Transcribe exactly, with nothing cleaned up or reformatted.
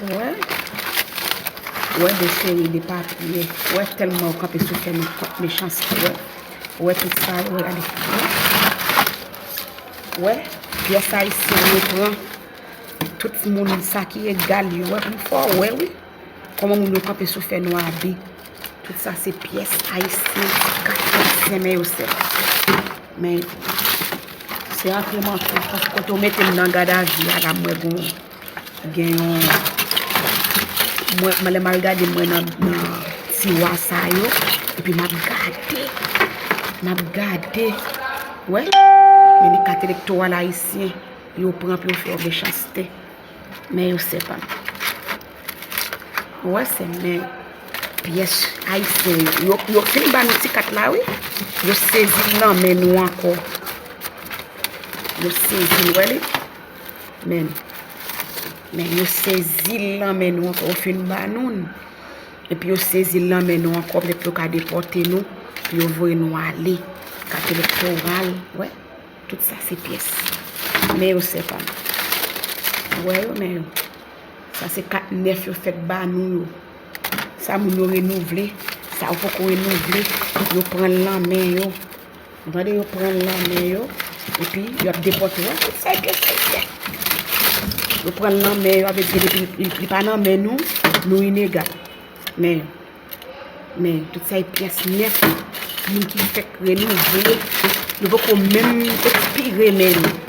Wè, wè de cheri, de papye. Wè tèlman yo kanpe sou fè nou kont mechanste. Wè, wè tout sa, wè gade. Wè, pyès ayisyen yo pran. Tout moun sa ki egal yo. Wè pou m fè w wè wi. Kòman moun yo kanpe sou fè nou abi. Tout sa se pyès ayisyen, ti kat ayisyen, men yo sèl. Men se antre m antre, paske kote w mete m nan gadavi a la, m wè gon, gen yon, mwen, mwen lè m al gade mwen nan, nan tiwa sa yo, epi m ap gade, m ap gade, wè, men li kat elektoral ayisyen, yo pran pou yo fè w mechanste. Men yo sè pa m. Ou wè sè men pyès ayisyen yo. Yo, yo fin ba nou ti kat la wi. Yo sezi l nan men nou ankò. Yo sezi l, wè li. Men, men yo sezi l nan men nou ankò. Yo fin ba nou l. Epi yo sezi l nan men nou ankò. Petèt yo ka depòte nou. Pou yo voye nou ale. Kat elektoral, wè. Tout sa se pyès. Men yo sè pa m. Ou wè yo, men yo. Sa se kat nèf yo fèk ba nou yo. Sa moun yo renouvle, sa yo poko renouvle, yo pran l nan men yo. Ou tande, yo pran l nan men yo, epi y ap depòte w. Tout sa e pyès ayisyen. Yo pran l nan men yo, avè di depi li, li pa nan men nou, nou inegal. Men, men, tout sa e pyès nèf, moun ki fèk renouvle, yo poko menm ekspire men nou.